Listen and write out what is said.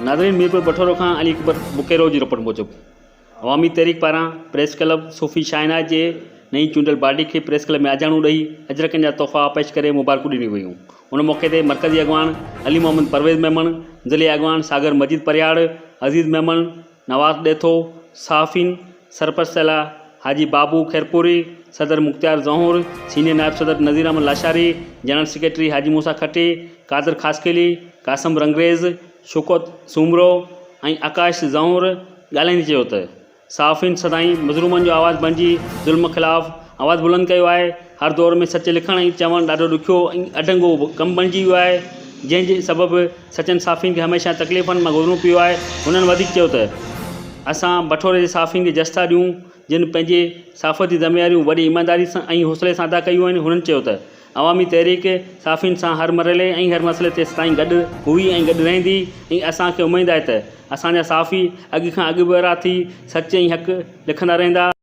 ناظرين ميرپور بٺورو کان علي اڪبر بڪيرو جي رپورٽ موجب عوامي تحريڪ پاران پريس ڪلب صوفي شاهناز جي نئين چونڊيل باڊي کي پريس ڪلب ۾ آجياڻو ڏئي اجرڪن جا تحفا پيش ڪري مبارڪون ڏنيون ويون ان موقعي تي مرڪزي اڳواڻ علي محمد پرويز ميمڻ، ضلعي اڳواڻ ساگر مجيد پرهياڙ، عزيز ميمڻ، نواز ڏيٿو، صحافين سرپرست اعليٰ حاجي بابو خيرپوري، صدر مختيار زهور، سينيئر نائب صدر نذير احمد لاشاري، جنرل سيڪريٽري حاجي موسيٰ کٽي، قادر خاصخيلي، قاسم رنگريز، شوڪت سومرو ۽ آڪاش زهور ڳالهائيندي چيو ته صحافين سدائين مظلومن جو آواز بڻجي ظلم خلاف آواز بلند ڪيو آهي، هر دور ۾ سچ لکڻ ۽ چوڻ ڏاڍو ڏکيو ۽ اڍنگو ڪم بڻجي ويو آهي، جنهن جي سبب سچن صحافين کي هميشه تڪليفن مان گذرڻو پيو آهي، هنن وڌيڪ چيو ته اسان بٺوري جي صحافين کي جس ٿا ڏيون، جن پنهنجي صحافتي ذميواريون وڏي ايمانداري سان ۽ حوصلي سان ادا ڪيون آهن، هنن چيو ته عوامي تحريڪ صحافين سان هر مرحلي ۽ هر مسئلي تي سدائين گڏ هئي ۽ گڏ رهندي ۽ اسان کي اميد آهي ته اسان جا صحافي اڳ کان اڳڀرا ٿي سچ ۽ حق لکندا رهندا.